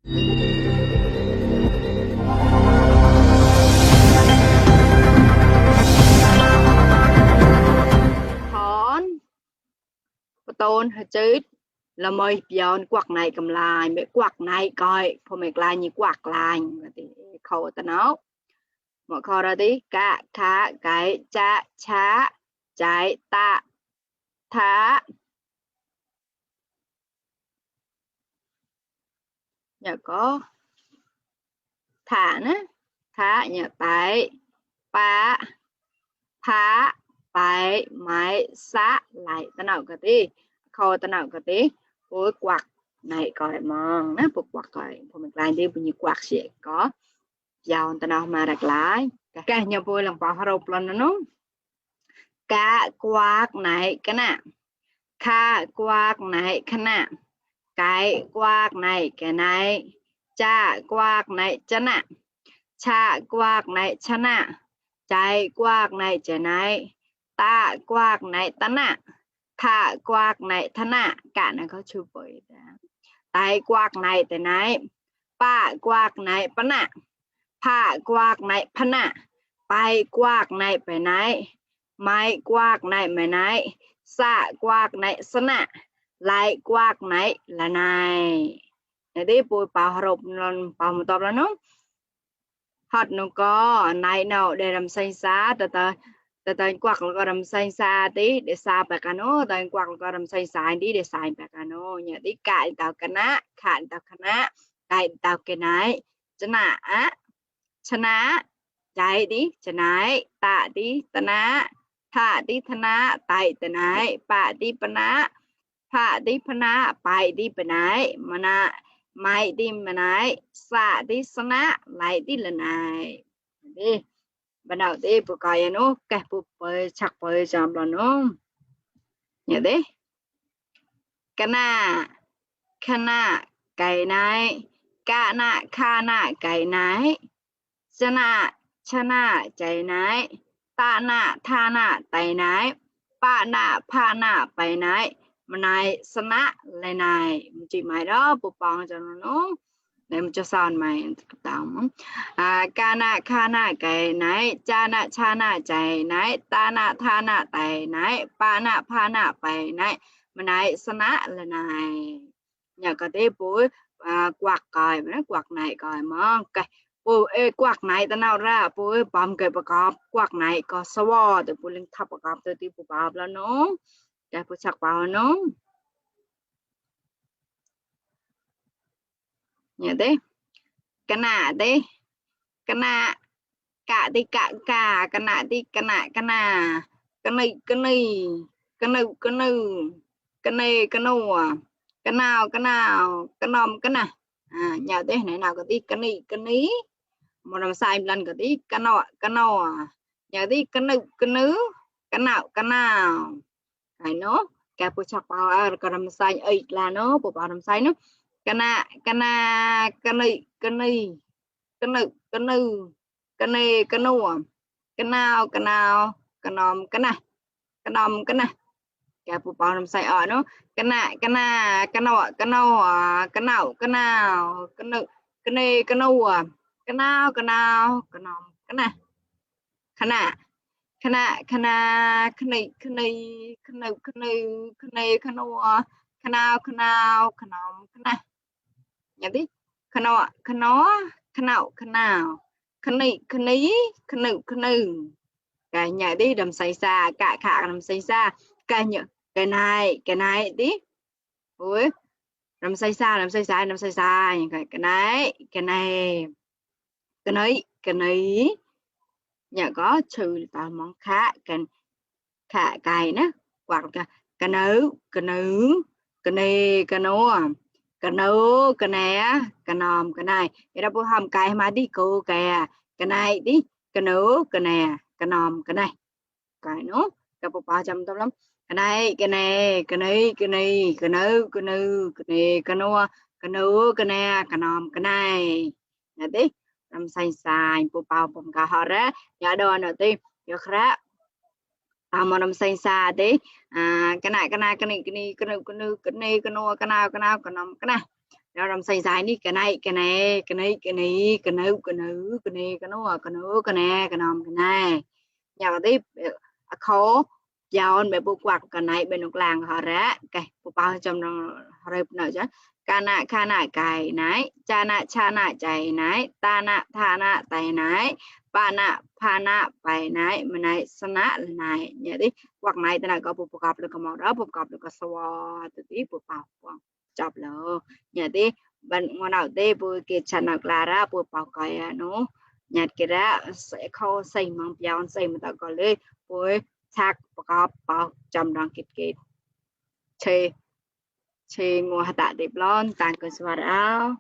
ถอนประตูจืดlà mời giờ quạt này cầm lại mấy quạt này coi phong mấy lại như quạt lại thì khâu ta nó một khâu ra đi cả khá cái cha chá trái ta thá nhà có thả nữa thả nhà tại ba phá phải máy xá lại ta nào cái đi khâu ta nào cái đi với quạt này coi mòn nó buộc quạt coi phong mấy lại đi bunyi quạt sẽ có giàu ta nào mà đặt lại cái nhà vui lòng bảo hậu lần nó cá quạt này cái nào kha quạt này cái nào cái quạt này cái này cha quạt này chân ạ cha quạt này chân ạ trái quạt này trái này ta quạt này tân ạ thả quạt này thân ạ cả này có chụp với tay quạt này thế này ba quạt này phân ạ phá quạt này phân ạ bay quạt này phải này máy quạt này mày này xạ quạt này sân ạ lại quạt này là này đi bùi bảo rộp bảo một tập là nó hot nó có này nào để làm xanh xá từ quạt nó có làm xanh xa tí để xa bạc nó từ quạt nó có làm xanh xa tí để xài bạc nó nhà tí cài tao cái ná khản tao cái ná cài tao cái này chân á chân á trái tí chân này tạ tí tân á thả tí thân á tại tân này bà tí phân á phá tí phân á bài tí bên này mà na mai tí mà này xạ tí sân á lại tí lần này đi bắt đầu đi bữa coi nó cái bữa bơi chắc bơi chậm là nó nhớ đấy cana cái này cana khana cái này chana chạy này ta na tha na tay này ba na pha na bay này mà này sân á lại này chỉ mày đó bố bằng cho nó để cho sao mày tao cana khana cái này chana chạy này ta na tha na tay này ba na pha na bay này mà này sân á lại này nhà cái đấy bố quạt còi nó quạt này còi mà cái bố ê quạt này ta nào ra bố ê bấm cáiประกอบ quạt này có sao để bố lên thắp ประกอบ từ tí bố bảo là nó cái bố chắc bảo nó nhớ đấy cái nạ đấy cái nạ cả đi cả cả cái nạ đi cái nạ cái nạ cái này cái này cái này cái này cái này cái nào cái nào cái nào cái nòm cái nào nhớ đấy này nào cái đi cái này một làm sai lần cái tí cái nào nhớ tí cái nữ cái nào cái nó cái bố chọc bảo cái làm sai ấy là nó bố bảo làm sai nó cái nà cái nà cái này cái này cái này cái này cái này cái nào cái nào cái nào cái nòm cái này cái nòm cái này cái bố bảo làm sai ở nó cái nà cái nà cái nào cái nào cái nào cái nào cái này cái này cái nào cái nào cái nào cái nòm cái này cái nà cái nà cái nà cái này cái này cái này cái này cái này cái nào cái nào cái nào cái nòm cái này nhận đi cái nào cái nó cái nào cái nào cái này cái này cái này cái này cái nhà đi đầm say xa cả cả đầm say xa cái nhở cái này đi ôi đầm say xa đầm say xa đầm say xa cái này cái này cái này cái này nhà có trừ tao món khác cái cái nữa hoặc cái nữ cái nữ cái này cái nó cái nữ cái này cái nòm cái này thì đâu hầm cái mà đi cô cái này đi cái nữ cái này cái nòm cái này cái nó cái bộ ba trăm tao lắm cái này cái này cái này cái này cái nữ cái nữ cái này cái nó cái nữ cái này cái nòm cái này nè tí làm sai sai bộ bao bông cả họ ra nhà đồ nè tí được ra mà làm sai sai tí cái này cái này cái này cái này cái này cái này cái này cái nào cái nào cái nòm cái này rồi làm xây dài ní cái này cái này cái này cái này cái nữ cái nữ cái này cái nó cái nữ cái này cái nằm cái này nhà tiếp khó giàu bé buộc quạt cái này bên nước làng họ rã cái bộ bao trong nó rệp nữa chứ khana cái này cha nạ chạy này ta nạ tha nạ tay này pa nạ bài này mà này sana là này nhà đi hoặc này tên là có bộ cọp được có màu đó bộ cọp được có swa tự tí bộ bao chọc lỡ nhà đi bên ngoài nào đi bộ kia chăn nạc là ra bộ bao cái nó nhặt cái ra sẽ khâu xây măng piao xây mà ta gọi lên bộ thác bộ cọp bao chăm đằng kít chê chê ngồi hạ tạ đẹp lon tàn cơ xóa áo